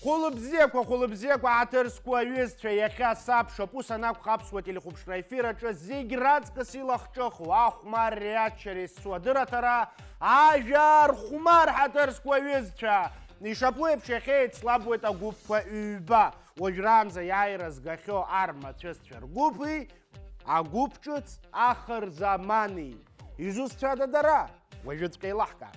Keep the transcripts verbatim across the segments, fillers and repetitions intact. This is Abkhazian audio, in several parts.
Хәылыбзиақәа, хәылыбзиақәа, ҳаҭыр зқәу аҩызцәа, иахьа сабшоуп, ус анакәха, аԥсуа телехәаԥшра ефир аҿы зегь раҵкыс илахҿыху ахәмарреи аччареи зцу адырраҭара, ажәа рхәмар, ҳаҭыр зқәу аҩызцәа! Ишаԥу еиԥш, иахьа еицлабуеит агәыԥқәа ҩба, уажәраанӡа иааира згахьоу армацәысцәа ргәыԥи, агәыԥ ҿыц Ахырзамани. Изусҭцәада дара? Уажәыҵәҟьа еилаҳкаап.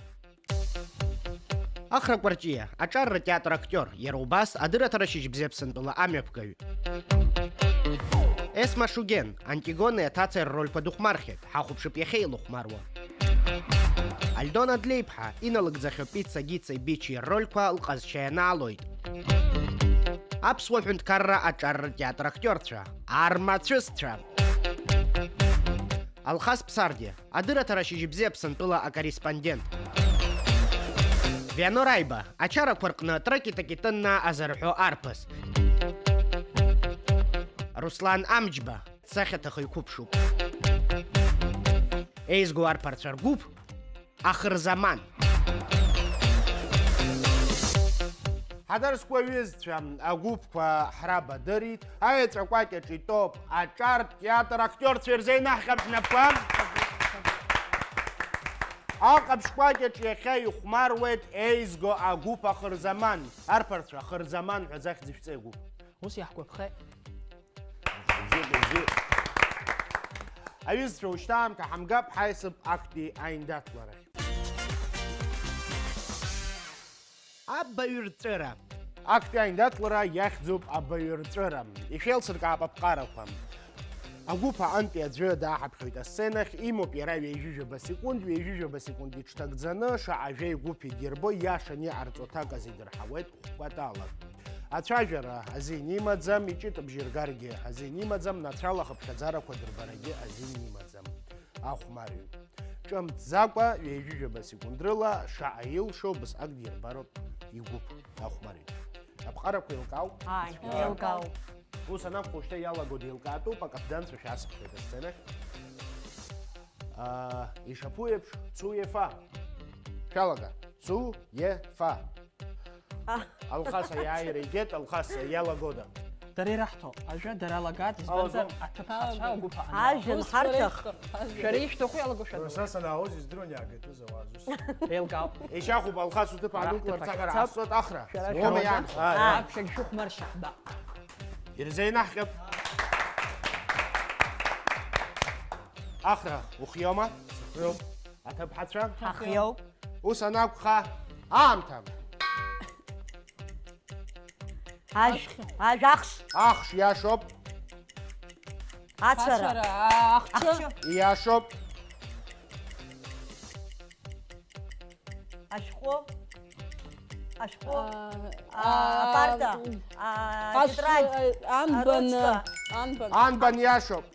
Ахра Кәарҷиа, аҿар ртеатр актиор, иара убас адырраҭара Шьыжьбзиа Аԥсынтәыла амҩаԥгаҩ. Есма Шуген, Антигонеи аҭацеи ррольқәа дыхәмархьеит, ҳахәаԥшып иахьа илыхәмаруа. Альдона Длеиԥҳа, иналыгӡахьоу Пицца Гицеи Бичи ррольқәа лҟазшьа ианаалоит. Аԥсуа ҳәынҭқарра аҿар ртеатр актиорцәа, армацәысцәа. Алхас Ԥсардиа, адырраҭара Шьыжьбзиа Аԥсынтәыла акорреспондент. Вианор Аиба, ачарақәа рҟны тракитакитынна азырҳәо арԥыс. Руслан Амџьба, дсахьаҭыхыҩ қәыԥшуп. Еизго арԥарцәа ргәыԥ, Ахырзаман. Ҳаҭыр зқәу аҩызцәа, агәыԥқәа ҳрабадырит, аеҵәа кәакьаҿ итәоуп аҿартә театр актиорцәа, ирзеинаҳҟьап ҳнапқәа. Аҟаԥшь кәакьаҿ иахьа ихәмаруеит еизго агәыԥ Ахырзаман. Арԥарцәа, Ахырзаман ҳәа захьӡ ишәҵеи агәыԥ? Ус иаҳгәаԥхеит. Бзиа, бзиа. Аҩызцәа, ушьҭа аамҭа ҳамгап, ҳаисып актәи аиндаҭларахь. Абаҩрҵәыра. Актәи аиндаҭлара иахьӡуп Абаҩрҵәыра. Ишәеилсыркаап аԥҟарақәа. Агәыԥ аҟынтәи аӡәы дааҳаԥхьоит асценахь, имоуп иара ҩажәижәаба секунд, ҩажәижәаба секунд иҽҭагӡаны, шаҟа жәаҩ гәыԥ идирбо, иашаны иҟарҵо аҭак азидырҳауеит хәкәатала. Ацәажәара азин имаӡам, иҷыт абжьы ргаргьы азин имаӡам, нацәала ахыԥхьаӡарақәа дырбарагьы азин имаӡам. Ахәмарҩы. Ҿымҭӡакәа, ҩажәижәаба секунд рыла, шаҟа илшо, убасҟак дирбароуп игәыԥ ахәмарҩы. Аԥҟарақәа еилкаау? Ааи, еилкаау. Ус анакәха, ушьҭа иалаго деилкаатәуп, акаԥданцәа шәасыԥхьоит асценахь. Аа, ишаԥу еиԥш, Цу Ефа. Шәалага, Цу Ефа. А. Алхас аиааира игеит, Алхас, иалагода? Дара ираҳҭо ажәа дара алагат, избанзар, Алазо. Аҭыԥҳацәа агәыԥ аҟны. Ажәа Ус нхарҭах. Шәара ишәҭаху иалаго шәадур. Са санаауаз издыруан иаагатәыз ауаа зус. Еилкаауп. Ишьахәуп, Алхас, уҭыԥ аанукылар, Раҳҭыԥ цаҟьара ҳцап. Ҟасҵоит, Ахра. Шәара Уоума шәоума? Иаанхо? Ааи. Аԥхьагь шәыхәмаршьахда. Ирзеинаҳҟьап. Ахра, ухиоума? Сыхиоуп. Аҭыԥҳацәа? Ҳахиоуп. Ус анакәха, аамҭа. Ажә, ажә, ахш. Ахш, иашоуп. Ацәара. Ацәара, ахчы. Ахчы. Иашоуп. Ашәҟәы. Ашәҟәы. А, А, а, апарта. А, ҟаш-, тетрадь. А, анбан, Аручка. Анбан. Анбан иашоуп.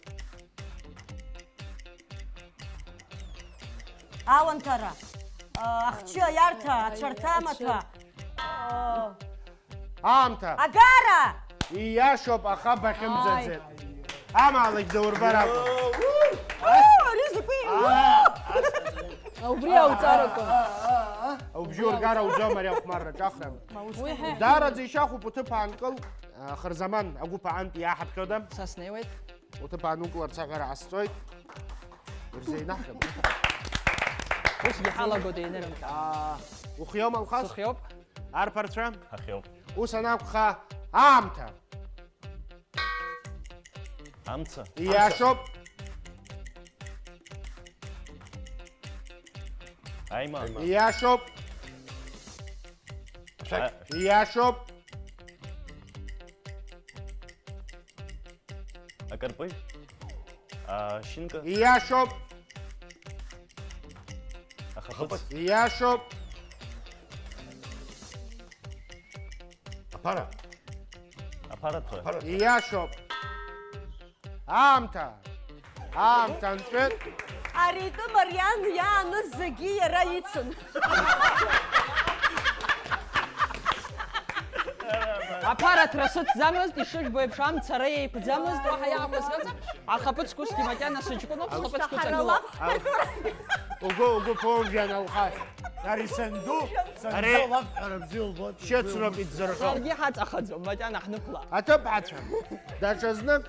Аламҭара, а, ахчы, аиарҭа, ацәарҭа, амаҭәа, а, Аамҭа. Агара! Ииашоуп, аха бахьымӡаӡеит. Ааи. Амаалықь даурбар акәын. Уу, ари закәи? Аа! Убри ауҵарақәа. Убжьы ургар ауӡом ари ахәмарра ҿахра. Уи ҳа Даараӡа ишьахәуп, уҭыԥ аанкыл, а, Хырзаман агәыԥ аҟынтә иааҳаԥхьода? Са снеиуеит. Уҭыԥ аанукыларц аҳәара ҟасҵоит. Ирзеинаҳҟьап. Усгьы ҳалагоит, еинырымҟьа. Аа, ухиоума, Алхас? Сыхиоуп. Арԥарцәа? Ҳахиоуп. Ус анакәха, аамҭа. Амца. Ииашоуп. Аима. Ииашоуп. Ашәақь. А- Ииашоуп. Акарпыжә? Ашьынка? Ииашоуп. Ахаԥыц? Ииашоуп. Аԥара? Аԥараҭра? Аԥараҭра. Ииашоуп. Аамҭа! Аамҭа нҵәеит. Ари итәы Мариан иааныз зегьы иара ицын. Аԥараҭра сыцӡамызт, ишыжәбо еиԥш, амцара еиқәӡамызт, уаҳа иаақәысхьаӡам, ахаԥыцқәа усгьы макьана сыҷкәыноуп, схаԥыцқәа ҵагылоуп. Угәы, угәы ԥумжәан, Алхас. Ари санду, санду Ари лаб ҳәара бзиа лбоит. Шьацроуп идзырҳәо. Ҳаргьы ҳаҵахаӡом, макьана ҳнықәла. Аҭыԥҳацәа, даҽазнык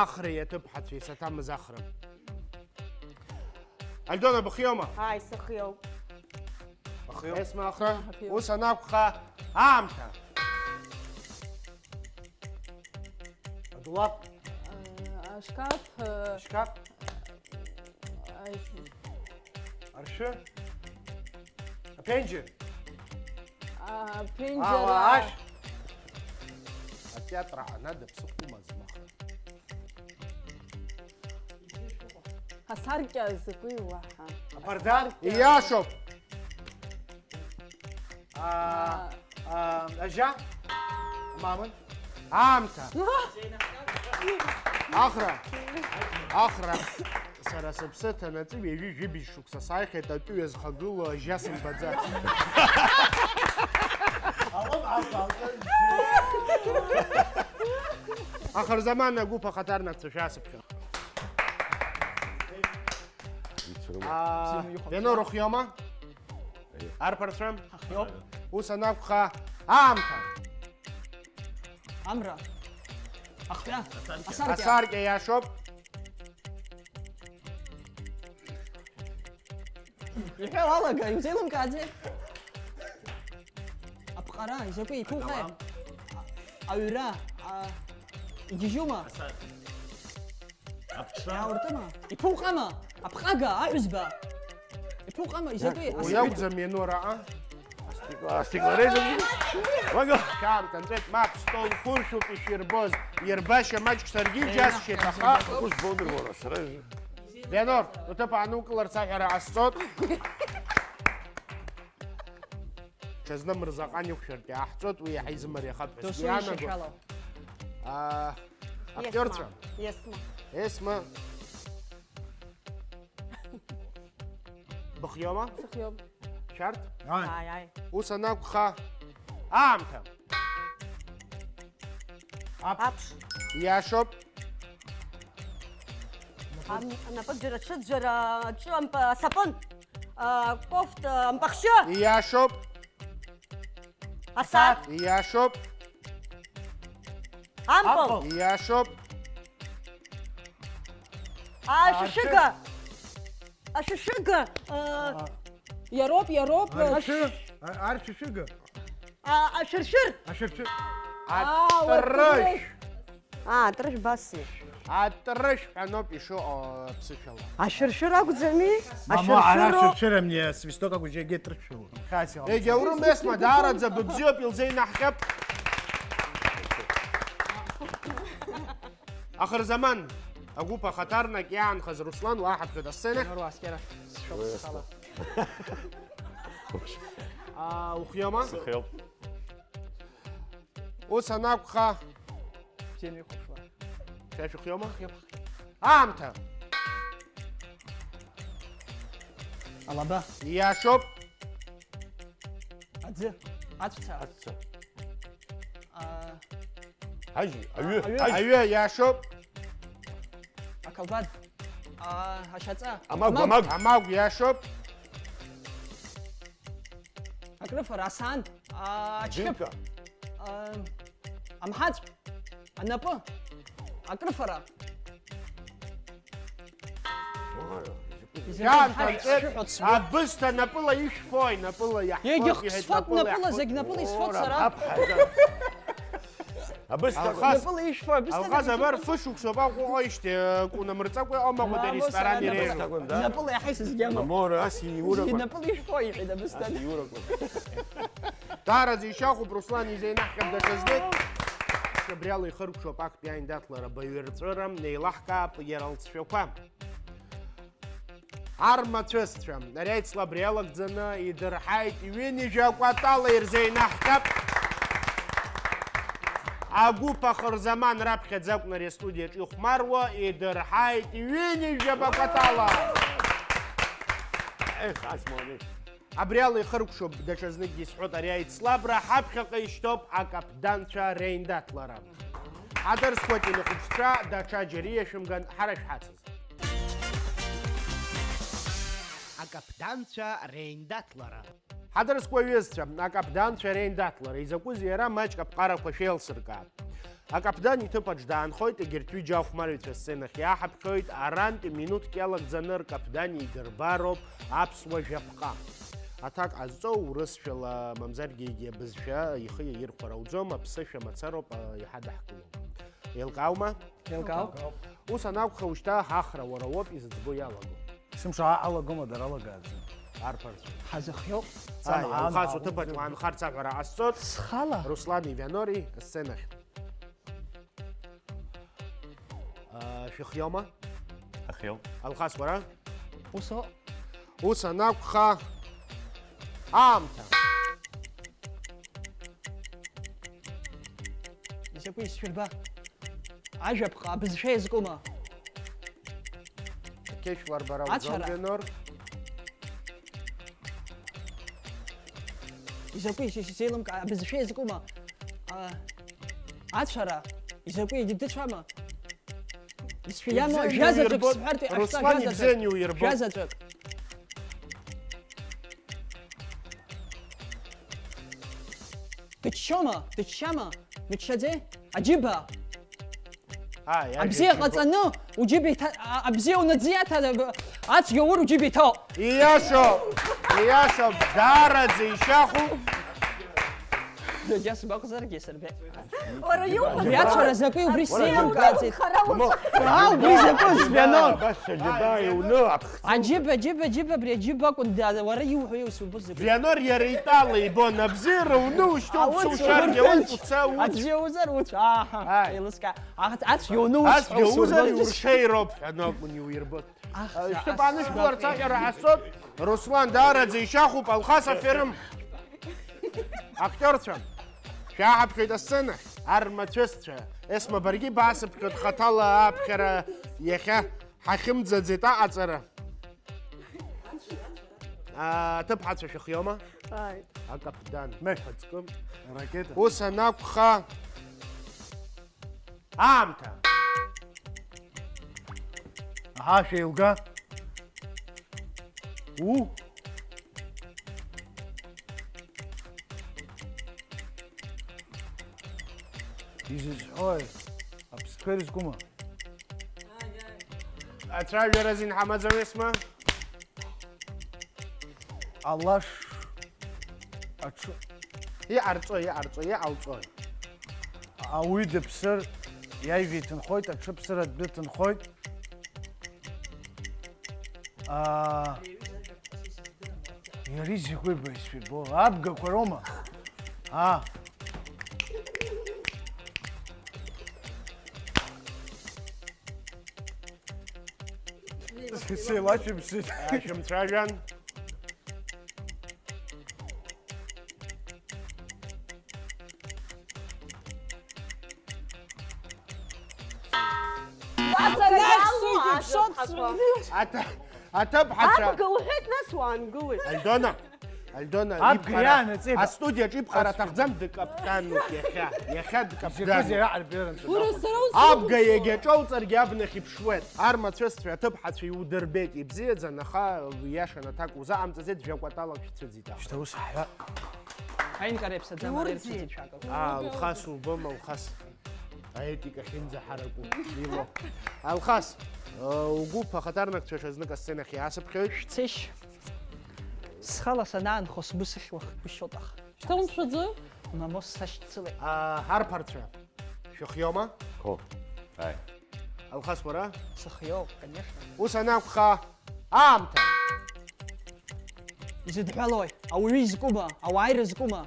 Ахреи аҭыԥҳацәеи саҭамыз Ахра. Альдона, быхиоума? Ааи, сыхиоуп. Быхиоуп. Есма Ахра, Быхиоуп. Ус анакәха, аамҭа. Адулаԥ. Э, ашкаф, э, Ашкаф. Ай, Аршәы. Аԥенџьыр. А, ԥенџьыр, Ауаа, а. Ашә. Атеатр аҳанада ԥсыхәа умаӡам аха. Асаркьа закәи уаҳа? Абарда? Асаркьа. Ииашоуп. А, а, ажьа? Мамын. Аамҭа. Ахра. Ахра. Сара сыԥсы ҭанаҵы ҩажәи жәибжь шықәса сааихьеит, атәыҩа зхагылоу ажьа сымбаӡац. Ахырзаман агәыԥ ахаҭарнакцәа шәасыԥхьа. Аа, Вено, рыхиома? Арԥарцәа? Ҳахиоуп. Ус анакәха, аамҭа. Амра. Ахҳәа. Асаркьа. Асаркьа, иашоуп. Иҳәа уалага, иузеилымкааӡеи? Аԥҟара, изакәи, иԥуҟеи? Ауам. Аҩра, а, игьежьума? Аԥша. Иаауртыма? Иԥуҟама? Аԥҟага, аҳәызба. Иԥуҟама, изакәи? Уи акәӡам иану араҟа. Астекло, астекло реиза. Вага. Шәаамҭа нҵәеит, мап, стол хәыршәуп иширбоз. Ирбашьа маҷк саргьы иџьасшьеит, аха. Ус бодыр уара, сара. Венор, уҭыԥ аанукыларц аҳәара ҟасҵоит. Ҽазны Мырзаҟан иқәшәартә иааҳҵоит, уи иаҳа изымариахап ҳәа Досу сгәы иаанагоит. Ишьашәало. Аа, актиорцәа. Есма. Есма. Есма. Быхиома? Сыхиоуп. Шәарҭ? Ааи. Ааи, ааи. Ус анакәха, аамҭа. Аԥш. Аԥш. Иашоуп. Ам-, анапыџьара, аҽыџьара, аҿы амп-, асапын, а, кофта, ампахьшьы. Иашоуп. Асааҭ. Иашоуп. Ампыл. Ампыл. Иашоуп. Ашәышәыга. Ашәышәыга. А, иароуп, иароуп. Аршәы-, а-, аршәышәыга. А, ашәыршәыр. Ашәыршәы-, Аа, уа, атрышә. Аа, атрышә баси. Атрышә ҳәа ноуп ишыҟоу аԥсышәала. Ашәыршәыр акәӡами? Мамо, ара ашәыршәыроуп. Ашәыршәыр амни асвисток акәу егьи атрышәшәалоуп. Хас иҟам. Егьаурым, Есма, даараӡа быбзиоуп, илзеинаҳҟьап. Ахырзаман, агәыԥ ахаҭарнак иаанхаз Руслан уааҳаԥхьоит асценахь. Руслан, схала. Аа, ухиоума? Сыхиоуп. Ус анакәха. Бзианы ихәаԥшуа. Шәа шәыхиоума? Аамҭа. Алаба. Иашоуп. Аӡы. Аҵәца. Аҵәца. А, Ажь, аҩы, аҩы. Ажь. Аҩы, иашоуп. Акалбад. А, ашьаҵа. Амагә, амагә. Амагә. Амагә, иашоуп. Акрыфара, асаан, а, ачхьыԥ, Џьынка. А, амҳаҵә, анапы, акрыфара. Изакәи Шьаанҭа, амҳаҵә анҵәеит, шәыҳәа дсмоуп. Абысҭа напыла ишәфои, напыла иаҳфоит, Егьых иҳәеит, сфоит, напыла напыла, иаҳфоит. Зегь напыла исфоит. Ура, сара. Абысҭа. Алхас. Напыла ишәфо, абысҭа Алхас, зегь абар напыла. Фышықәсоуп, аҟәыҟа ишьҭеи, акәу намырҵакәа иҟоума, ма, ари ма, ресторан сара иреиуоу. Напыла, напыла иаҳа исызгьама. Мамоу, ара ас иурақәа. Зегь напыла ишәфо, иҳәеит абысҭа. Ас иурақәа. Даараӡа ишьахәуп, Руслан, изеинаҳҟьап даҽазнык. Абри ала ихыркәшоуп актәи аиндаҭлара, баҩрҵәыра, неилаҳкаап иара лҵшәақәа. Армацәысцәа, ари аицлабра иалагӡаны идырҳаит ҩынҩажәа кәатала ирзеинаҳҟьап. Агәыԥ Ахырзаман раԥхьаӡа акәны ари астудиаҿы ихәмаруа идырҳаит ҩынҩажәаба кәатала. Ех, ас молодец. Абри ала ихыркәшоуп, даҽазныкгьы исҳәоит, ари аицлабра ҳаԥхьаҟа ишьҭоуп акаԥданцәа реиндаҭлара. Ҳадырсхуеит, имахәыҷцәа, даҽа џьара иашәымган, ҳара шәҳацыз. Акаԥданцәа реиндаҭлара. Ҳадырсқәа аҩызцәа, акаԥданцәа реиндаҭлара, изакәызеи иара, маҷк аԥҟарақәа шәеилсыркаап. Акаԥдан иҭыԥаҿ даанхоит, егьырҭ ҩыџьа ахәмарҩцәа асценахь иааҳаԥхьоит, арантәи минуҭк иалагӡаны ркаԥдан еидырбароуп аԥсуа жәаԥҟа. Аҭак ҟазҵо урысшәала, мамзаргьы егьи абызшәа ихы иаирхәар ауӡом, аԥсышәа мацароуп, а, иҳадаҳкыло. Еилкааума? Еилкаауп. Ус анакәха, ушьҭа ахра уара уоуп изыӡбо иалаго. Сымшала алагома, дара алагааӡом. Арԥарцәа. Ҳазыхиоуп. Ааи, Алхас, уҭыԥаҿ уаанхарц аҳәара ҟасҵоит. Схала? Руслани Вианори асценахь. Шәыхиоума? Ҳахиоуп. Алхас, уара? Усоуп. Ус анакәха, аамҭа. Изакәи исшәырба? Ажәаԥҟа абызшәа иазкума? Ақьышә уарбара Ацәара. Уӡом, Венор. Изакәи ис-, ис-, исеилымкаа, абызшәа иазкума? А, ацәара, изакәи, дыцәама? Исшәиама, Ибзианы жәа заҵәык иуирбоит, сҳәартә иҟашәҵа, Руслан, жәа заҵәык. Ибзианы иуирбоит. Жәа заҵәык. Дыччома? Дыччама? Дыччаӡеи? Аџьыба! Ааи, абзиа иаҳәеит, ҟаҵаны, уџьыба иҭа-, а-, абзиа унаӡиаҭа, ацәгьа ур уџьыба иҭоуп. Ииашоуп, ииашоуп, даараӡа ишьахәуп. Дагьа сбакәзаргьы сырбеит. Уара иуҳәо Убри ацәара закәи, убри абзиа сзеилымкааӡеит. Уара Аа, убри закәи, Звианор? Абас аџьабаа иуны аԥхӡы. Аџьыба, аџьыба, аџьыба, абри аџьыба акәын, да, уара иуҳәо иусурбоз закәи? Вианор иара итәала ибон, абзиара уны ушьҭоуп, Ауц, сушьаргьы, уҭынч. Уцәа, уцәа. Аӡәы иаузар, уцәа, аҳа, Ааи. Еилыскаа. Аха, ацәгьа уны ус Ацәгьа ҳәа узар усурбоз. Иуршеи роуп ҳәа акәын иуирбоз. Аха, Шьҭыбан аха, ишәларц аха. Аҟьара ҟасҵоит, Руслан даараӡа ишьахәуп, Алхас аферым. Актиорцәа, шәааҳаԥхьоит асценахь, армацәысцәа. Есма, баргьы баасыԥхьоит хаҭала аԥхьара иахьа ҳахьымӡаӡеит аҟаҵара. Аҭыԥҳацәа шәыхиоума? Ааи. Акаԥдан. Ме. Ҳаҵкы. Ракета. Ус анакәха, аамҭа. Аҳа, шәеилга. У. Изызҳәои? Аԥстәқәа ирызкума? Ацәажәара азин ҳамаӡам, Есма? Алаш аҽы. Иҟарҵо, иҟарҵо, иҟалҵои? Ауаҩы дыԥсыр, иажәа иҭынхоит, аҽыԥсыр адәы ҭынхоит. Аа, иара изакәи ба исшәырбо? Абгақәа роума? Аа. Сеилашәымшеит. Ашәымцәажәан. Аса Нахь иалоу сыгьыԥшот ашәаԥхақәа. Аҭ-, аҭыԥҳацәа. Абга уҳәеит, нас уаангылоит. Альдона, Альдона, Абга ибхара, иаанаҵеиба. Астудиаҿ ибхара аҭахӡам, дкаптануп иахьа. Иахьа дкаптануп. Изакәызеи араҟа арберанҵәҟьа? Ура, сара усзуҳәоит. Абга иагьаҿоуҵаргьы абнахь иԥшуеит. Армацәысцәа, аҭыԥҳацәа иудырбеит, ибзиаӡан, аха иашан аҭак узаҟамҵаӡеит, жәа-кәаталак шәцәыӡит аха. Шьҭа ус ҳҳәа. Аинкара иаԥсаӡам, ара Иурӡи? Ирцәыӡит шәага. Аа, Алхас убом, Алхас. Аетика ахьынӡаҳараку, ило. Алхас, э, угәы ԥхаҭарнакцәа ҽазнык асценахь иаасыԥхьоит. Шәцеишь. Схала санаанхо сгәы сыхьуа хгәышьоит аха. Шьҭа умшәаӡои? Мамоу сашьцылеит. А, арԥарцәа, шәыхиоума? Қо. Аи. Алхас, уара? Сыхиоуп, конечно. Ус анакәха, аамҭа. Изыдҳәалои? Ауаҩы изкума? Ауаа ирызкума?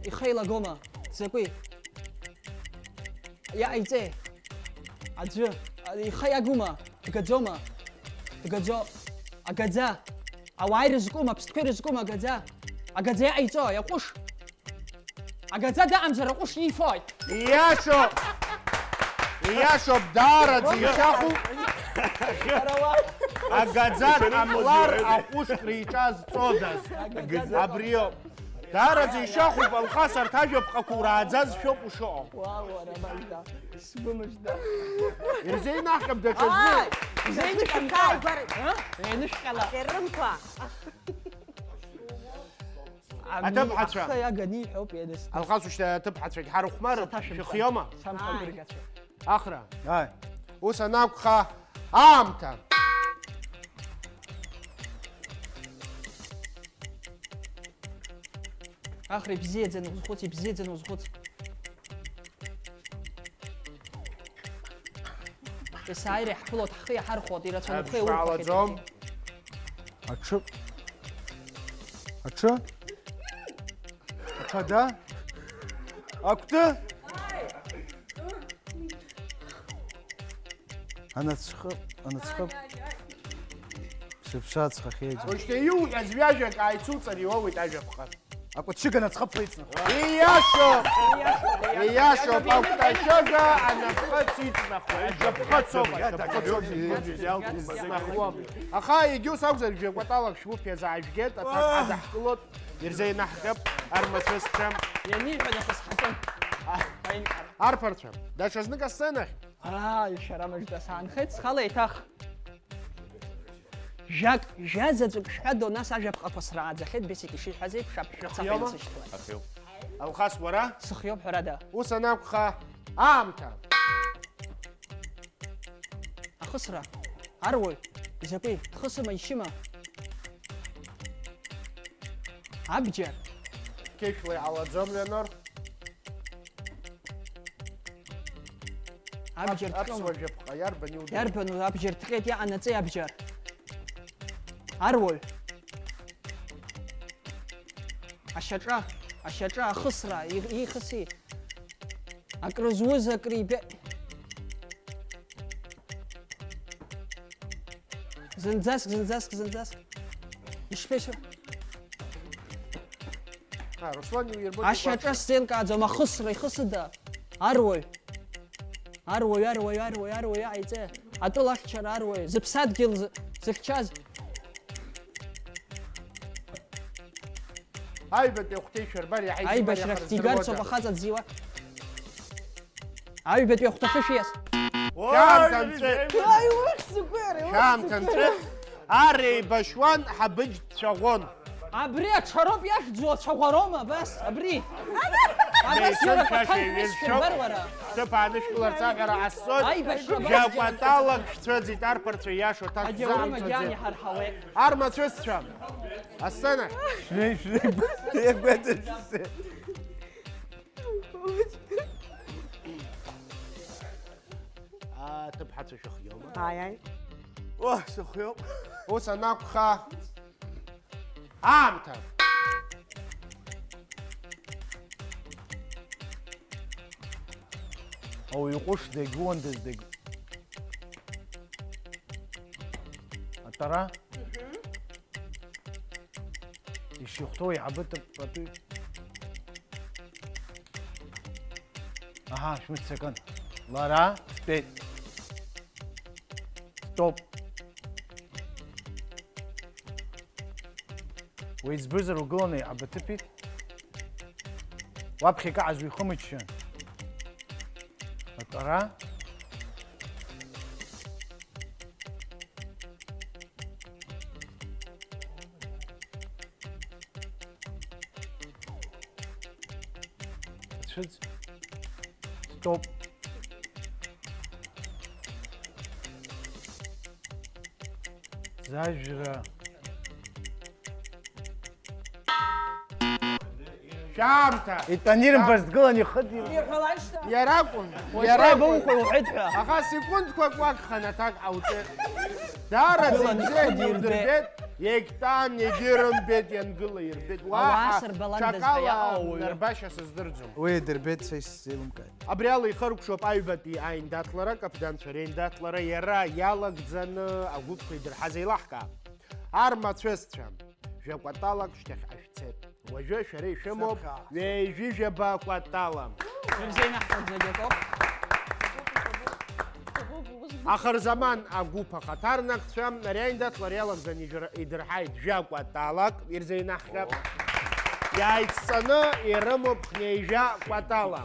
Ихы еилагома? Закәи? Иаҟаиҵеи? Аӡәы. Ихы иагума? Дгаӡома? Дгаӡо. Агаӡа. Ауаа ирызкума? Аԥстәқәа ирызкума? Агаӡа. Агаӡа иаҟаиҵо, иаҟәыш. Агаӡа даҟамзар аҟәыш ифоит. Ииашоуп. Ииашоуп, даараӡа ишьахәуп. Агаӡа дҟамлар аҟәышк риҿазҵодаз. Абриоуп. Даараӡа ишьахәуп, Алхас, арҭ ажәаԥҟақәа урааӡазшәоуп ушыҟоу. Уа, уара, мыжда. Сгәы мыжда. Ирзеинаҳҟьап даҽазныкгьы. Ааи! Ирзеинаҳҟьап. Ааи, гәар-, ы? Еинышәҟьала. Ферымқәа. Аҭыԥҳацәа. Ахы иаганы иҳәоуп ианысҭа. Алхас, ушьҭа аҭыԥҳацәахь ҳарыхәмарып, шәыхиома? Самҳәа гәырӷьацәа. Ахра. Ааи. Ус анакәха, аамҭа. Ахра, ибзиаӡаны узхәыц, ибзиаӡаны узхәыц. Есааира иаҳԥылоит, ҳхы иаҳархәоит, ирацәаны ухы Абжьқәа иаурхәахьеит ҟалаӡом. Иахьа. Аҽы. Аҽы. Аҽада. Акәты. Анацәхы, анацәхы. Сыԥшацхахьеит. Ушьҭа иуҳәаз ҩажәак ааицуҵар иоуеит ажәаԥҟа. Акәытшьыга нацхыԥхеит. Ииашоуп! Ииашоуп, акәташьыга анапҟыц иҵнахуеит. Ажәаԥҟыцоуп, ажәаԥҟыцоуп. Иҵнахуам. Аха егьыс акәзар, жәакәаталак шәгәыԥ иазаажәгеит, аҭак ҳадаҳкылоит, ирзеинаҳҟьап, армацәысцәа. Ианиҳәа нахыс ҳаҿын. Арԥарцәа, даҽазнык асценахь. Ааи, шәара мыжда саанхеит, схала еиҭах. Жәак, жәа заҵәык шәҳәадо, нас ажәаԥҟақәа срааӡахьеит, Бесик ишиҳәаз еиԥш, аԥшәма цаҟа Ахиома? Инсышьҭуан. Ахиоуп. Алхас, уара? Сыхиоуп, ҳәарада. Ус анакәха, аамҭа. Ахысра. Аруаҩ. Изакәи? Дхысыма, ишьыма? Абџьар. Қьышәла иҟалаӡом, Ленор. Абџьар Ап-, ҭҟьома? Аԥсуа жәаԥҟа иарбан иудыруа? Иарбану абџьар ҭҟьеит, иҟанаҵеи абџьар? Аруаҩ. Ашьаҿа, ашьаҿа, ахысра, и-, иихыси? Акры зуз, акры ибе-, Зынӡаск, зынӡаск, зынӡаск. Ишԥеишьо? А, Руслан иуирбоит. Ашьаҿа сзеилкааӡом, ахысра ихысыда? Аруаҩ. Аруаҩ, аруаҩ, аруаҩ, аруаҩ, аиҵе. Атәылахьчара аруаҩ. Зыԥсадгьыл з-, зыхьчаз. Аҩбатәи ахәҭеишәа рбар иаҳа ишәымариахар здыруада. Аибашьра хҭигарцоуп ахаҵа дзиуа. Аҩбатәи ахәҭа хышәиас. Шәаамҭа нҵәеит. Ай, ухьӡ-гәыр, ухьӡ-гәыр. Шәаамҭа нҵәеит. Ар еибашьуан, ҳабыџь дцәаӷәон. Абри аҽароуп иахьӡу, ацәаӷәароума, абас, абри? Абас Меисон иоура шәа хәҭак шәеиҩызцәоуп. Шәымбар уара. Шәҭыԥ аанышәкыларц аҳәара ҟасҵоит. Аибашьра абас. Жәа-кәаталак шәцәыӡит, арԥарцәа иашоу аҭак шәзымҳәаӡеит. Агьама гьани ҳарҳауеит. Армацәысцәа, асцена. Шәнеи, шәнеи, шәнеи. Аҭыԥҳацәа шәыхиоума? Ааи, ааи. О, сыхиоуп. Ус анакәха, аамҭа. Ауаҩы ҟәыш дагьуандаз дагь-, атәара? Мгм. Ишихәҭоу еиҳабы тып-, пату. Аҳа, шәмыццакын. Лара дтәеит. Стоп. Уеиҵбызар угыланы еиҳабы тыԥит. Уаԥхьа икаҳаз уихымыччан. Атәара. Ацәыӡ. Стоп. Зажәра. Шәаамҭа! Итәаны ирымбарц дгылан ихы дир-. Иҳәалашьҭа. Иара акәын, уажәы иара акәын. Еибаухәа иуҳәеит ҳәа. Аха секундқәак уагхан аҭак ҟауҵеит. Даараӡа дгылан, ибзианы ихы дирбеит. Иудырбеит, иагьтәан, егьырымбеит, иангыла ирбеит. Уаа, уаҳа сырбаландаз ҳәа ҽакала иаҟоу ауаҩы. Нарбашьа сыздырӡом. Уи идырбеит, са исзеилымкааит. Абри ала ихыркәшоуп аҩбатәи аиндаҭлара, акаԥданцәа реиндаҭлара иара иалагӡаны агәыԥқәа идырҳаз еилаҳкаап. Армацәысцәа, жәа-кәаталак шьҭахьҟа шәцеит. Уажәы шәара ишәымоуп ҩажәи жәаба кәатала. Ирзеинаҳҳәоит зегь акоуп. Ахырзаман агәыԥ ахаҭарнакцәа ари аиндаҭлара иалагӡаны ижәра-, идырҳаит жәа-кәаталак, ирзеинаҳҟьап. Иааицҵаны ирымоуп хнеижәа кәатала.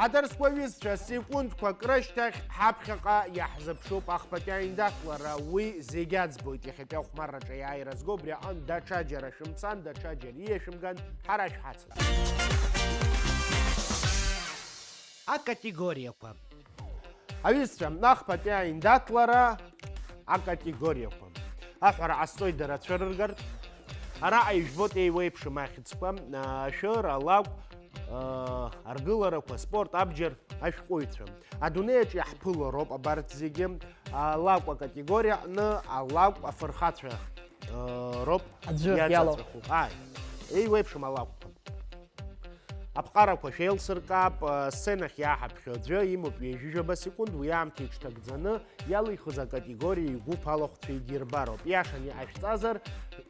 Адарсқәа аҩызцәа, секундқәак рышьҭахь ҳаԥхьаҟа иаҳзыԥшуп ахԥатәи аиндаҭлара. Уи зегь аӡбоит иахьатәи ахәмарраҿы иааира зго. Убри аҟынтә даҽаџьара шәымцан, даҽаџьара ииашәымган, ҳара шәҳацын. Акатегориақәа. Аҩызцәа, ахԥатәи аиндаҭлара акатегориақәа. Аҳәара ҟасҵоит дара цәырыргартә. Араҟа ижәбоит еиуеиԥшым ахьӡқәа, ашәыр, алакә, аргыларақәа, аспорт, абџьар, ашәҟәыҩҩцәа. Адунеи аҿы иаҳԥыло роуп абарҭ зегьы. Алакә акатегориа аҟны алакә афырхацәа роуп. Аӡәы иалоу. Иаҵаҵәаху. Ааи. Еиуеиԥшым алакәқәа. Аԥҟарақәа шәеилсыркаап, сценахь иааҳаԥхьо аӡәы имоуп ҩажәижәаба секунд, уи аамҭа иҽҭагӡаны иалихыз акатегориа игәыԥ алахәцәа идирбароуп. Иашан иҟашәҵазар,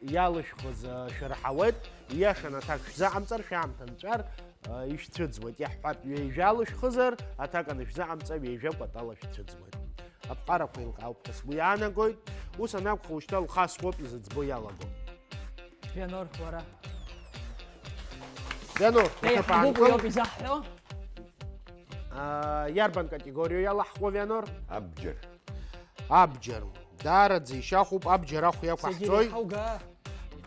иалышәхыз шәырҳауеит, ииашан аҭак шәзыҟамҵар, шәаамҭа нҵәар, ишәцәыӡуеит. Иаҳҳәап, ҩажәа алышәхызар, аҭак анышәзыҟамҵа, ҩажәа кәатала шәцәыӡуеит. Аԥҟарақәа еилкаауп ҳәа сгәы иаанагоит. Ус анакәха, ушьҭа Лхас уоуп изыӡбо иалаго. Вианор, уара. Вианор, еиҳабуп уҭыԥ аанкыл. Уи ауп изаҳҳәо. Аа, иарбан категориоу иалаҳхуа, Вианор? Абџьар. Абџьар. Даараӡа ишьахәуп, абџьар ахә зегьы иақәаҳҵои? Иреиҳауга.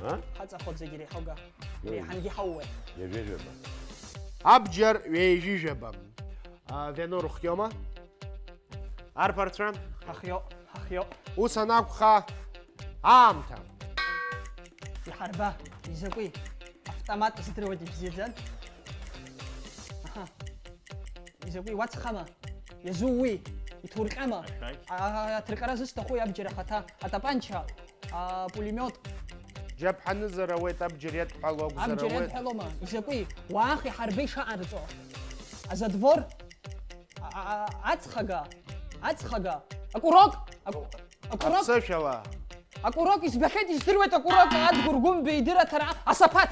А? Ҳаҵахоит зегьы иреиҳауга. Уи. Иреиҳангьы ҳауеит. Ҩажәижәаба. Абџьар ҩажәижәаба. А, Вианор, ухиома? Арԥарцәа? Ҳахиоуп, ҳахиоуп. Ус анакәха, аамҭа. Иҳарба, изакәи? Автомат здыруеит ибзиаӡан. Аҳа. Изакәи, уацхама? Иазууи? Иҭурҟьама? Ашәақь. А, аҭырҟьара зысҭаху иабџьар ахаҭа, атапанча, а, пулемиот. Џьаԥҳанызар ауеит, абџьар иадҳәало акәзар ауеит. Абџьар иадҳәалома? Изакәи? Уаах иҳарба ишаҟарҵо. Азадвор? А, а, а, ацхага, ацхага, акурок, аку-, акурок. Аԥсышәала. Акурок избахьеит, издыруеит акурок, Адгәыр Гәымбеи идырраҭара, асаԥаҭ,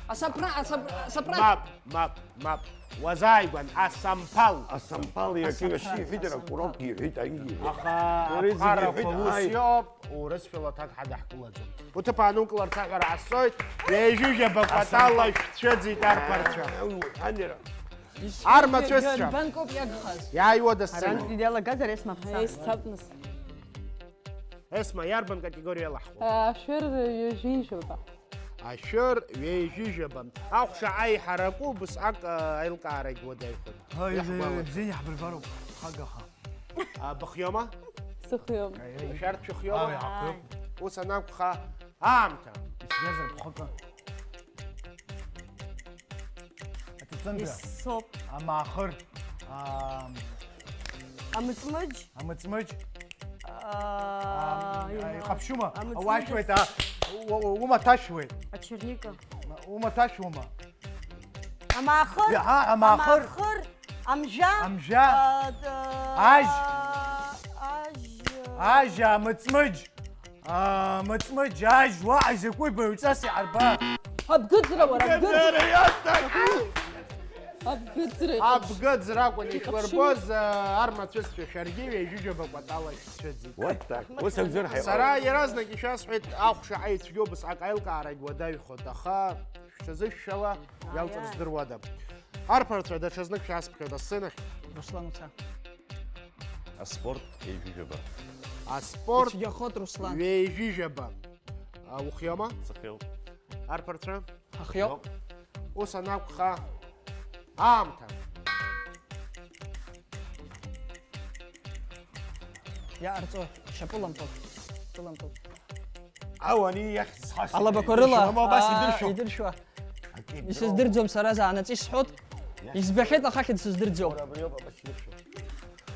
асапра-, асап-, асапраҭ. Мап, мап, мап. Уазааигәан, асамԥал. Асамԥал иаркны Асамԥал, иҳәеит, асамԥал. Акурок иҳәеит, ари иҳәеит. Аха уара зегьы аԥҟарақәа иҳәеит, ус ааи. Иоуп, урысшәала аҭак ҳадаҳкылаӡом. Уҭыԥ аанукыларц аҳәара ҟасҵоит, ҩажәижәаба кәатала шәцәыӡит арԥарцәа. Аҳ, уи, ҳанера. Армацәысцәа. Иарбан коуп иагхаз? Иааиуада сцена. Арантәи иалагазар Есма бца. Есцап нас. Есма, иарбан категориа иалаҳхуа? Ашәыр ҩажәижәаба. Ашәыр ҩажәижәаба. Ахә шаҟа еиҳараку, убысҟак, а, аилкаарагь уадаҩхоит. Ҳа, иаҳгәалашәоит. Бзиа иаҳбырбароуп, ҳагаха. А, быхиома? Сыхиом. Шәарҭ шәыхиома? Ааи, ҳахиоуп. Ус анакәха, аамҭа. Исгәазар бхакы. Аҭаҭындра. Исоуп. Амаахыр. Ам-, Амыҵмыџь. Амыҵмыџь. Аа, Ам-, иҟаԥшьума? Амыҵмыџь. Ауашьуеит, а, у-, у-, умаҭашәуеит. Ачерника. Умаҭашәума? Амаахыр. Иаҳа, амаахыр. Амаахыр. Амжәа. Амжәа. А, д-, Ажь. А, ажь. Ажь, амыҵмыџь. Аа, мыҵмыџь, ажь, уаҳа изакәи баҩҵас иҳарба? Абгыӡра, уара, абгыӡра! Абгыӡра, иасҭаху! Абгыӡра иҟаԥшь. Абгыӡра акәын иҟаԥшьми? Ишәлырбоз, аа, армацәысцәа шәаргьы ҩажәижәаба кәатала шәцәыӡит. What the? Ус акәзар ҳаиуа. Сара иаразнак ишәасҳәеит, ахә шаҟа ицәгьоу убысҟак аилкаарагь уадаҩхоит, аха шәҽазышәшәала, иалҵыр здыруада. Арԥарцәа, даҽазнык шәаасԥхьоит асценахь. Руслан, уца. Аспорт ҩажәижәаба. Аспорт ицәгьахоит, Руслан. Ҩажәижәаба. А, ухиома? Сыхиоуп. Арԥарцәа? Ҳахиоуп. Ус анакәха, аамҭа. Иаҟарҵо, шьапылампыл. Шьапылампыл. Ау, ани иахьӡ схашҭит. Алабақәа рыла. Шьома абас, аа, идыршәуа. Идыршәуа. Акы идыруа. Исыздырӡом сара заанаҵ исҳәот. Иахьӡ. Избахьеит, аха ахьӡ сыздырӡом. Уара абри ауп абас идыршәуа.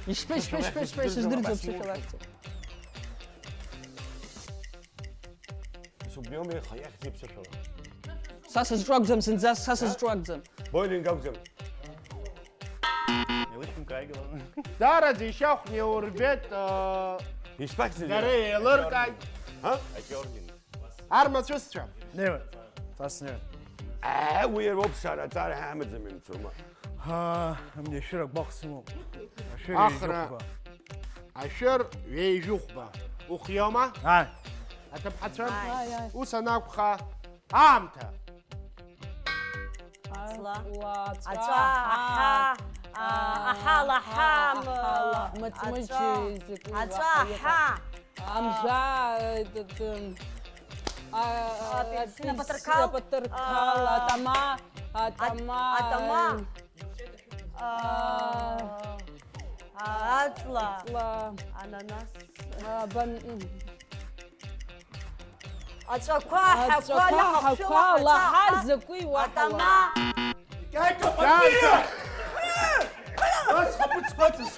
Ишԥа, ишԥа, ишԥа, ишԥа, ишԥа, исыздырӡом абас сышәала. Ус убриоума иаха иахьӡ иԥсышәала? Са сызҿу акәӡам зынӡа, са сызҿу акәӡам. Боулинг акәӡам. Илышәымкааигыланы. Дараӡа ишьахә неурбеит, аа, ишԥахьӡыз дара иара? Еилыркааит. Ҳа? Акеоргин. Армацәысцәа. Неуе. Сас неуе. Э, уи иара уоуп сара, аҵара ҳамаӡам имцома. Ҳа, амни ашәыр агәаҟ сымоуп. Ашәыр Ахра. Ҩажәихәба. Ашәыр ҩажәихәба. Ухиома? Ааи. Аҭыԥҳацәа? Ааи. Ааи, ааи. Ус анакәха, аамҭа. Ацла. Ацла. Ацәа, аҳа. Аҳа, лаҳа, аҳа, м, лаҳа, мыҵмыџь, аҵәа, закәи, аҵәа, лаҳа, аҳа. Амжәа, э, т-, т-, а, апельсин, апельсин, апатырқал, апатырқал, а, атама, атама, атама, э, а, а, аҵла, аҵла, ананас, а, бан-, м. Аҵәақәа, аҳақәа, аҵәақәа, аҳақәа, аҳақәа, лаҳа, лаҳа, закәи уаҳа, атама. Лаҳа. Кьаҿа, Кьаҿа! Ус хәыц-хәыцыс.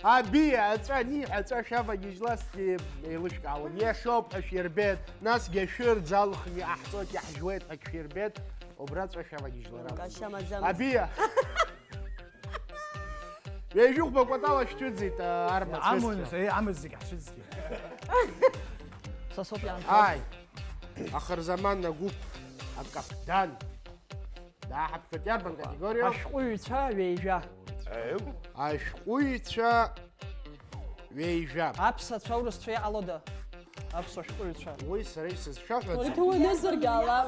Абиа, аҵәа аниҳәа, аҵәа шәавагьежьлакгьы еилышәкаауан. Иашоуп ҳәа шәирбеит, насгьы ашәыр ӡалхны иҟаҳҵоит, иаҳжәуеит ҳәагь шәирбеит, убра аҵәа шәавагьежьлар акәын. Кашьа маӡамызт. Абиа! Ҩажәи хәба кәатала шәцәыӡит, а, арма цәызцәа. Амуиныс, еи, амыз зегь ҳцәыӡит. Са соуп иаанхаз. Ааи. Ахырзаман агәыԥ акаԥдан. Дааҳаԥхьоит иарбан категориоу? Ашәҟәыҩҩцәа ҩеижәа. Ашәҟәыҩҩцәа ҩеижәа. Аԥсацәа аурысцәа иҟалода? Аԥсуа шәҟәыҩҩцәа. Уи сара исызшәаҳәаӡом. Урҭ уанызаргьы ала.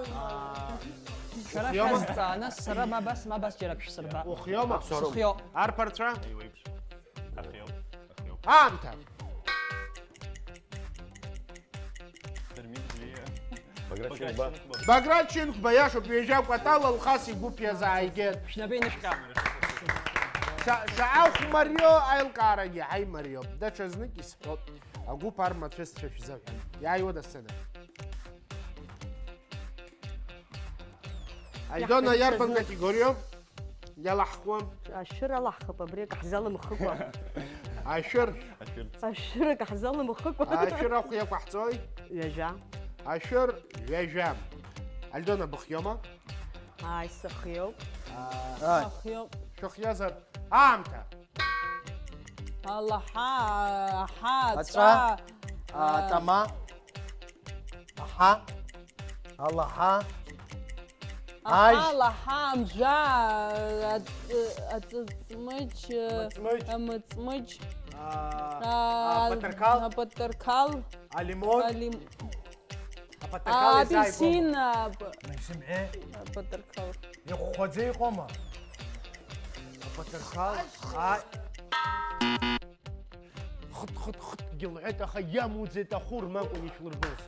Шәара шәазҵаа, нас сара ма абас, ма абас џьара акы шәсырба. Ухиоума? Сыхиоуп. Арԥарцәа? Аамҭа. Баграт Шьынқәба. Баграт Шьынқәба, иашоуп, ҩажәа кәатала Алхас игәыԥ иазааигеит. Шәнапы инышәҟьа. Ша-, шаҟа хәмариоу аилкаарагьы ҳаимариоуп. Даҽазнык исҳәоит. Агәыԥ армацәысцәа шәзыҳәан. Иааиуеит асцена. Альдона, иаҳҳәеит иарбан ҽазнык. Категориоу? Иалаҳхуам. Ашәыр алаҳхып, абри акы ҳзалымхыкәа. Ашәыр. Ашәыр акы ҳзалымхыкәа. Ашәыр ахә иақәаҳҵои? Ҩажәа. Ашәыр ҩажәа. Альдона, быхиоума? Ааи, сыхиоуп. Аа, ааи. Сыхиоуп. Шәыхиазар? Аамҭа. Алаҳа, аҳа, аҵәа, аҵәа, а, атама. Аҳа. Алаҳа. Аҳа, ажь. Алаҳа, амжәа, аҵ-, аҵыҵмыџь, амыҵмыџь. Амыҵмыџь. А, а, апатырқал. Апатырқал. Алимон. Алим-, апатырқал изааигәоума? Апельсин, ап-, Мыжьымҳәе. Апатырқал. Ихәхәаӡа иҟоума? Апатырқал. Ааи. Хыт-хыт-хыт-гьы лҳәеит, аха иамуӡеит, ахәырма акәын ишәлырбоз.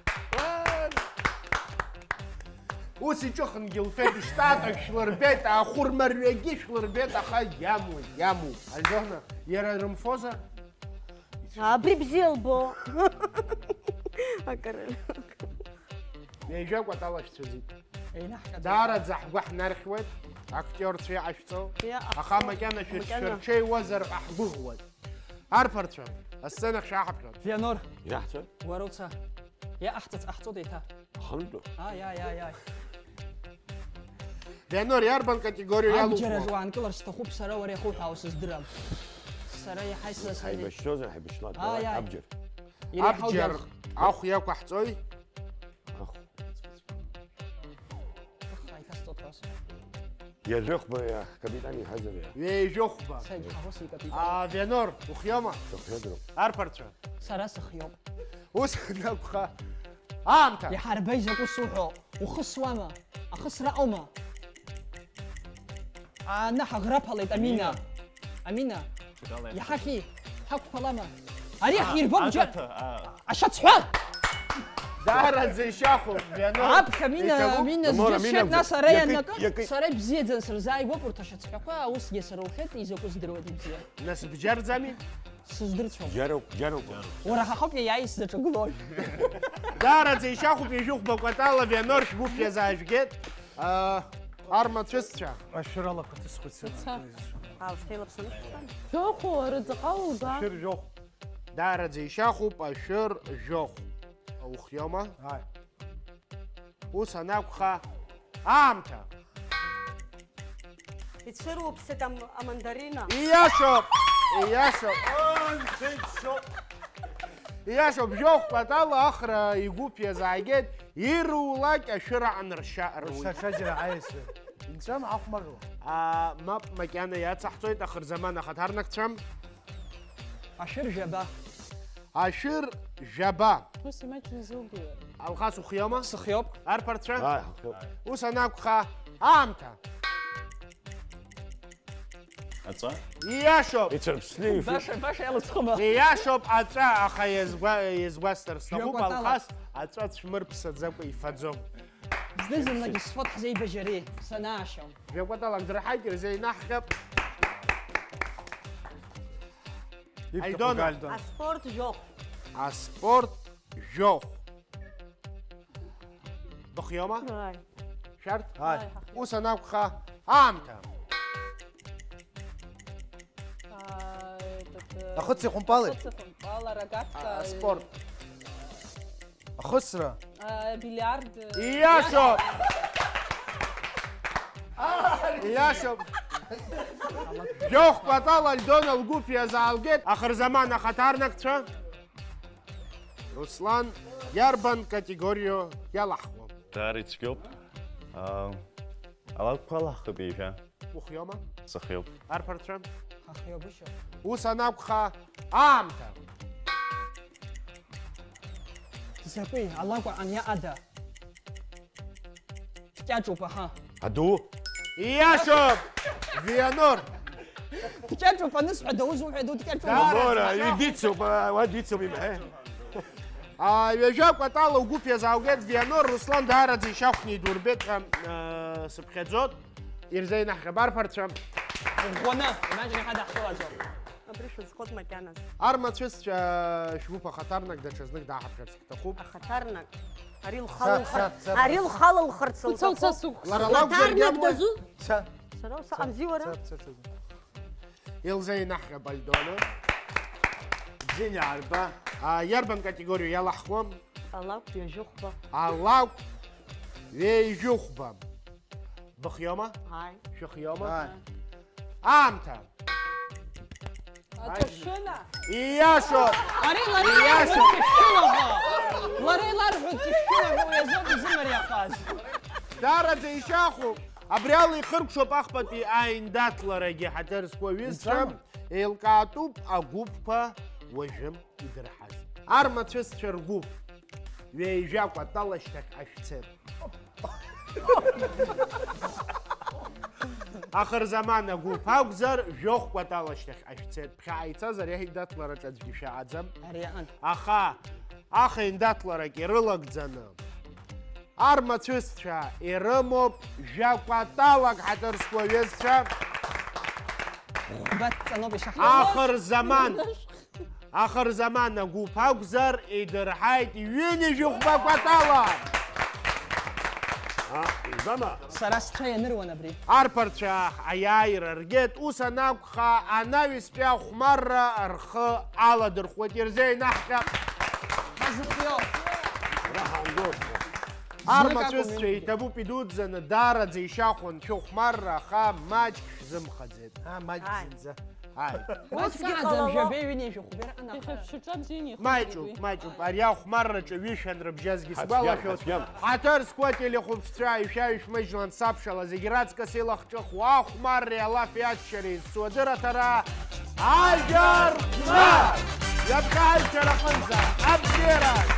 Ус иҿыхынгьы лфеит, иштатак шәлырбеит, ахәырмарҩагьы шәлырбеит, аха иамуит, иамуит. Альдона, иара рымфозар? Абри бзиа лбо. Акыры. Ҩажәа кәатала шәцәыӡит. Еинаҳҟьаӡоит. Даараӡа ҳгәы ҳнархьуеит, актиорцәа иҟашәҵо. Иҟашәҵо. Аха макьана шәырҽ-, макьана шәырҽеиуазар ҳәа ҳгәыӷуеит. Арԥарцәа, асцена шәаҳаԥхьоит. Вианор. Ираҳцәа? Уара уца. Иаҟаҳҵац ҟаҳҵода еиҭа? Ахантәы. Ааи, ааи, ааи, ааи. Вианор, иарбан категориа иалухуа? Абџьараҿ уаанкылар сҭахуп, сара уара иахуҳәаау сыздырам. Сара иаҳа исасны. Ҳаибашьцәозар, ҳаибашьлап. Ааи, ааи. Абџьар. Иреиҳау абџьар дад. Ахә иақәаҳҵои? Ахә. Аха, иҭасҵоит ҳәа. Ҩажәихәба, иа, ҳкапитан иҳәазар иа. Ҩажәихәба. Саид, ҳаҳәо сикапитан. А, Вианор, ухиоума? Сыхиоуп. Арԥарцәа. Сара сыхиоуп. Ус анакәха. Аамҭа. Иҳарбеи закәу суҳәо? Ухысуама? Ахысра аума? Анаҳ аӷраԥалеит, Амина. Амина. Амина. Џьарала иаҳа. Иҳахьи? Ҳақәԥалама? Ари ҳирбом, џьа-, агаҭа, а. Ашьацҳәа! Даараӡа ишьахәуп, Вианор. Аԥхьа Амина, иҭабуп. Амина, Амор, зџьа Амина, сшьеит, нас ара иакит, ианнакы, иакит. Сара ибзиаӡан сырзааигәоуп урҭ ашьацҳәақәа, усгьы сара ухьеит, изакәу здыруеит ибзиа. Нас бџьарӡами? Сыздырцәом. Џьароуп, џьароуп. Уара ҳахоуп иаиааиз заҿагылои. Даараӡа ишьахәуп ҩажәихәба кәатала Вианор шәгәыԥ иазаажәгеит. А, армацәысцәа. Ашәыр алақәа ҭысхуеит сара. Ица. Ау, шьҭа илаԥсаны шәыҟан. Жәохә, рыҵаҟа улга. Ашәыр жәохә. Даараӡа ишьахәуп ашәыр жәохә. Ухиоума? Ааи. Ус анакәха, аамҭа! Ицәыруԥсеит ам-, амандарина. Ииашоуп! Ииашоуп! Анцәа иџьшьоуп! Ииашоуп, жәохә кәатала Ахра игәыԥ иазааигеит, ирулак ашәыра аныршьа руит. Ус аҽаџьара аиасыр. Инҵәам ахәмарра. А, мап, макьана иацаҳҵоит, ахырзаман ахаҭарнакцәа. Ашәыр жәаба. Ашәыр жәаба. Ус имаҷны изугылар. Алхас, ухиоума? Сыхиоуп. Арԥарцәа? Ааи, ҳахиоуп. Ус анакәха, аамҭа. Аҵәа? Ииашоуп! Ицәырԥсны ишәи- Баша, баша иалыцхыма. Ииашоуп аҵәа, аха иазгәа-, иазгәасҭар сҭахуп, Жәакәа Алхас аҵәа цәмырԥсаӡакәа ифаӡом. Зны-зынлагьы сфот ҳзеибажьари, санаашьом. Жәакәаталак дырҳаит, ирзеинаҳҟьап. Ибҭаху Альдона. Альдона. Аспорт жәохә. Аспорт жәохә. Быхиома? Ааи. Шәарҭ? Ааи. Ааи, ҳахиоуп. Ус анакәха, аамҭа. Аа, этот, э, Ахыци ахәымпали? Ахыци ахәымпал, арогатка, А, э, спорт. Ахысра. А, бильярд, э, Иашоуп! Иашоуп! Жәохә кәатала Альдона лгәыԥ иазаалгеит ахырзаман ахаҭарнакцәа. Руслан, иарбан категорио иалаҳхуа? Даара ицәгьоуп. Аа, алакәқәа алаҳхып ҩажәа. Ухиома? Сыхиоуп. Арԥарцәа? Ҳахиоуп, ушьа. Ус анакәха, аамҭа! Закәи, алакәа ан иаада? Дкьаҿуп, аҳа. Аду? Ииашоуп! Вианор! Дкьаҿуп анысҳәа, даузуҳәа, ду дкьаҿуп. Дара Мора, дкьаҿуп. Идицуп, а, уа дицуп, имҳәе. А, ҩажәа кәатала угәыԥ иазааугеит, Вианор, Руслан даараӡа ишьахәны идурбеит ҳәа, а, сыԥхьаӡот. Ирзеинаҳҟьап арԥарцәа. Ӷәӷәаны, имаҷны иҳадаҳкылаӡом. Абри шәызхот макьаназ. Армацәысцәа шәгәыԥ ахаҭарнак даҽазнык дааҳаԥхьарц ҳҭахуп. Ахаҭарнак. Ари Са, лхала са, лхар-, са, ари са. Лхала лхарц Уца, уца лҭахуп. Сықәс. Лара лакәзаргьы Ахаҭарнак амуеи? Дазу? Са. Сара уса-, Са, Амзиуара? Са, са, са, са. Илзеинаҳҟьап Альдона. Бзианы иаарба. А, иарбан категориа иалаҳхуа? Алакә ҩажәихәба. Алакә ҩажәихәба. Быхиома? Ааи. Шәыхиома? Ааи. Аамҭа! Аҿыршәына! Ииашоуп! Ари лара Ииашоуп! Иларҳәоит ҿышәшәыла ҳәа. Лара иларҳәоит ҿышәшәыла ҳәа, уи азоуп изымариахаз. Даараӡа ишьахәуп. Абри ала ихыркәшоуп ахԥатәи аиндаҭларагьы, ҳаҭыр зқәу аҩызцәа. Ицама? Еилкаатәуп агәыԥқәа уажәы идырҳаз. Армацәысцәа ргәыԥ, ҩажәа кәатала шьҭахьҟа шәцеит. Ахырзаман агәыԥ акәзар, жәохә кәатала шьҭахьҟа шәцеит. Ԥхьаҟа ицазар, иаҳидаҭлараҿ аӡәгьы шәаҟаӡам. Ари аҟынтә. Аха, аха индаҭларак ирылагӡаны, армацәысцәа ирымоуп жәа кәаталак, ҳаҭыр зқәу аҩызцәа. Хәба дҵаноуп ишаҳауа. Ахырзаман. Ахырзаман агәыԥ акәзар, идырҳаит ҩынҩажәи хәба кәатала. А, Зама. Сара сцәа ианыруан абри. Арԥарцәа аиааира ргеит, ус анакәха, анаҩстәи ахәмарра рхы аладырхәуеит, ирзеинаҳҟьап. Ҳазыхиоу. Раҳандоуп. Армацәысцәа иҭабуп идуӡӡаны, даараӡа ишьахәын шәыхәмарра, аха маҷк шәзымхаӡеит. А, маҷк Ааи. зынӡа. Ааи. Усгьы Ацаӡам ҟалало. Жәабеи ҩынҩажәи хәбеи раҟны Иахьа ахара. Шьаҿа бзианы ихәыцуеит Маҷуп, уи. Маҷуп. Ари ахәмарраҿы ҩышәан рыбжьазгьы Ҳацәгьам, сгәалашәоит. Ҳацәгьам. Ҳаҭыр зқәу ателехәаԥшцәа, ишәаҩ-шәмыжьлан сабшала зегь раҵкыс илахҿыху ахәмарреи алафи аччареи зцу адырраҭара Ажәа рхәмар! Иаԥхьа аишьара аҟынӡа, абзиараз!